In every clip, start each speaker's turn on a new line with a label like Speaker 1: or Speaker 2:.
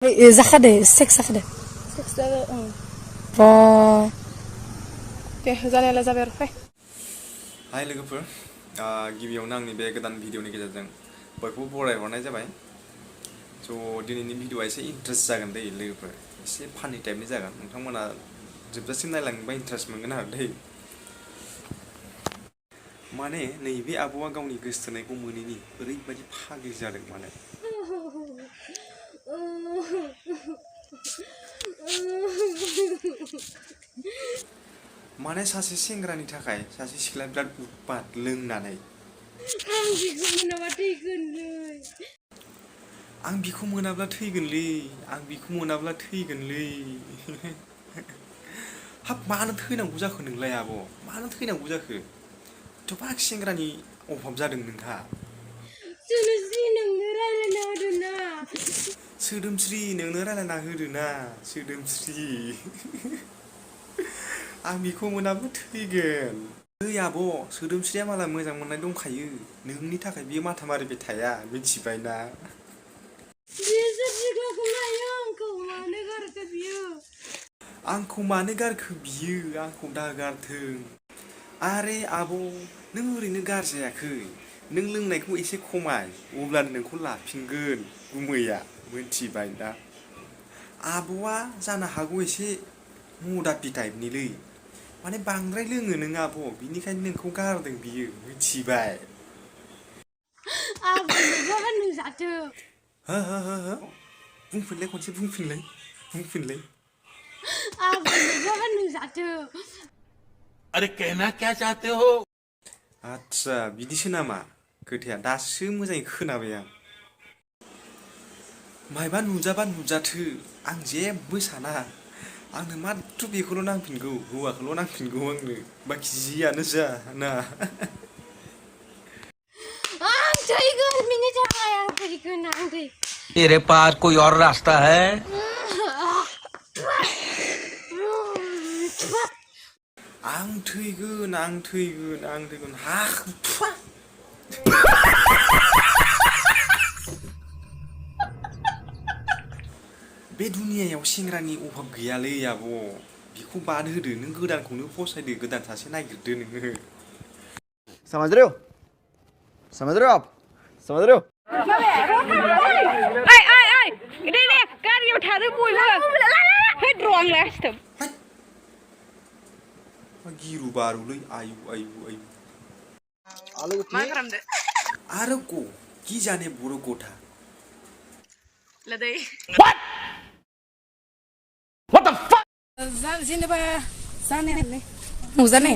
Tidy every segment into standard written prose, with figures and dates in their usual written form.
Speaker 1: जाखादो sex जाखादो
Speaker 2: sex जादो
Speaker 1: बा
Speaker 2: दे जानायालाय जाबाय आरो फै
Speaker 3: हाय लोगोफोर गिबियावनो आंनि बे गोदान भिडिअनि गेजेरजों बयखौबो बरायहरनाय जाबाय स' दिनैनि भिडिअआ एसे इन्ट्रेस्ट जागोन दै लोगोफोर एसे फानि टाइपनि जागोन नोंथांमोना जोबजासिम नायलाङोबा इन्ट्रेस्ट मोनगोन आरो दै माने नैबे आब'आ गावनि गोसोथोनायखौ मोनैनि ओरैबायदि फाग्लि जादों माने माने सासे सेंग्रानि थाखाय सासे सिख्लाया बिराद उत्पात लोंनानै आं बिखौ मोनाब्ला थैगोनलै हाब मानो थैनांगौ जाखो नोंलाय आब' मानो थैनांगौ जाखो एथ'बां सेंग्रानि अभाब जादों नोंहा सोदोमस्रि नोंनो रायलायना होदोना सोदोमस्रि आं बिखौ मोनाब्ला थैगोन ओइ आब' सोदोमस्रिया मालाय मोजां मोननाय दंखायो नोंनि थाखाय बियो माथा मारिबाय थाया मिथिबायना आंखौ मानो गारखो बियो आंखौ दागारथों आरे आब' नों ओरैनो गारजायाखै नों लोंनायखौ एसे खमाय अब्लानो नोंखौ लाफिनगोन गुमैया मिथिबाय दा आब'आ जानो हागौ एसे मदापि टाइपनिलै माने बांद्राय लोङो नों आब' बिनिखायनो नोंखौ गारदों बियो मिथिबाय हो बुंफिनलाय खनसे बुंफिनलाय
Speaker 4: अरे कहना क्या चाहते हो
Speaker 3: आच्छा बिदिसो नामा खोथाया दासो मोजाङै खोनाबाय आं मायबा नुजाबा नुजाथो आं जेबो साना आंनो माथ्र बेखौल' नांफिनगौ हौवाखौल' नांफिनगौ आंनो बाखि जियानो जा ना
Speaker 4: तेरे पास कोई और रास्ता है
Speaker 3: आं थैगोन हा बे दुनियायाव सेंग्रानि अभाब गैयालै आब' बिखौ बाद होदो नों गोदानखौनो फसायदो गोदान सासे नागिरदो नोङो
Speaker 5: समझ रहे हो आप समझ रहे हो
Speaker 2: गारियाव थादों बयबो रं लास्टम
Speaker 3: गिरु बारुलै आयु
Speaker 2: मा खालामदो
Speaker 3: आरो कि जाने बर' गथा
Speaker 2: लादै
Speaker 1: जेनेबा जानायालाय
Speaker 2: जानाय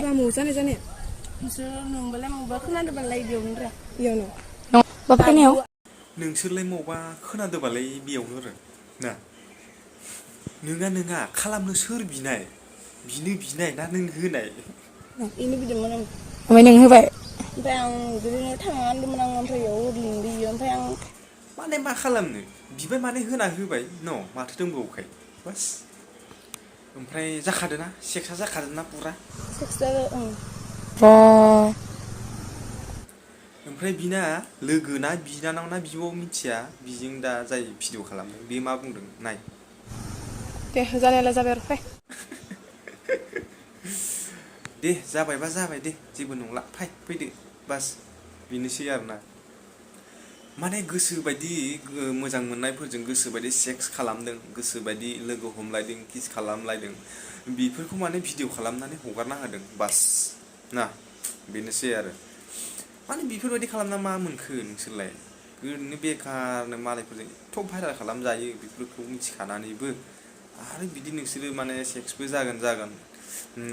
Speaker 2: नोंसोर नोंबालाय मबा खोनादोंबालाय बेयावनो
Speaker 1: बा फैनायाव
Speaker 3: नोंसोरलाय मबा खोनादोंबालाय बेयावनो आरो ना नोङा खालामनो सोर बिनाय बिनाय ना नों होनाय
Speaker 2: इनो बिदोंमोन आं
Speaker 1: ओमफ्राय नों होबाय
Speaker 2: ओमफ्राय आं बिदिनो थाङा होनदोंमोन आं ओमफ्राय इयाव लिंदों ओमफ्राय आं
Speaker 3: माने मा खालामनो बिबाय माने होना होबाय न माथो दंबावोखाय बास ओमफ्राय जाखादोना सेक्सआ जाखादोना पुरा
Speaker 2: सेक्स जादो
Speaker 1: बा
Speaker 3: ओमफ्राय बिना लोगोना बिनानाव ना बिब' मिथिया बिजों दा जाय भिडिअ खालामदों बे मा बुंदों नाय
Speaker 2: दे जानायालाय जाबाय आरो फै
Speaker 3: दे जाबायबा जाबाय दे जेबो नंला फैदो बास बेनोसै आरोना माने गोसोबायदि मोजां मोननायफोरजों गोसोबायदि सेक्स खालामदों गोसोबायदि लोगो हमलायदों किस खालामलायदों बेफोरखौ माने भिडिअ खालामनानै हगारना होदों बास ना बेनोसै आरो माने बेफोरबायदि खालामना मा मोनखो नोंसोरलाय ओरैनो बेखारनो मालायफोरजों एथ' भाइरेल खालामजायो बेफोरखौ मिथिखानानैबो आरो बिदि नोंसोरो माने सेक्सबो जागोन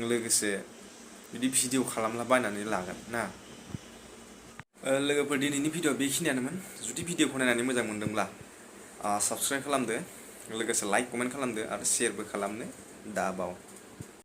Speaker 3: लोगोसे बिदि भिडिअ खालामला बायनानै लागोन ना लोगोफोर दिनैनि भिडिअ बेखिनियानोमोन जुदि भिडिअखौ नायनानै मोजां मोनदोंब्ला साबस्क्राइब खालामदो लोगोसे लाइक कमेन्ट खालामदो आरो शेयारबो खालामनो दाबाव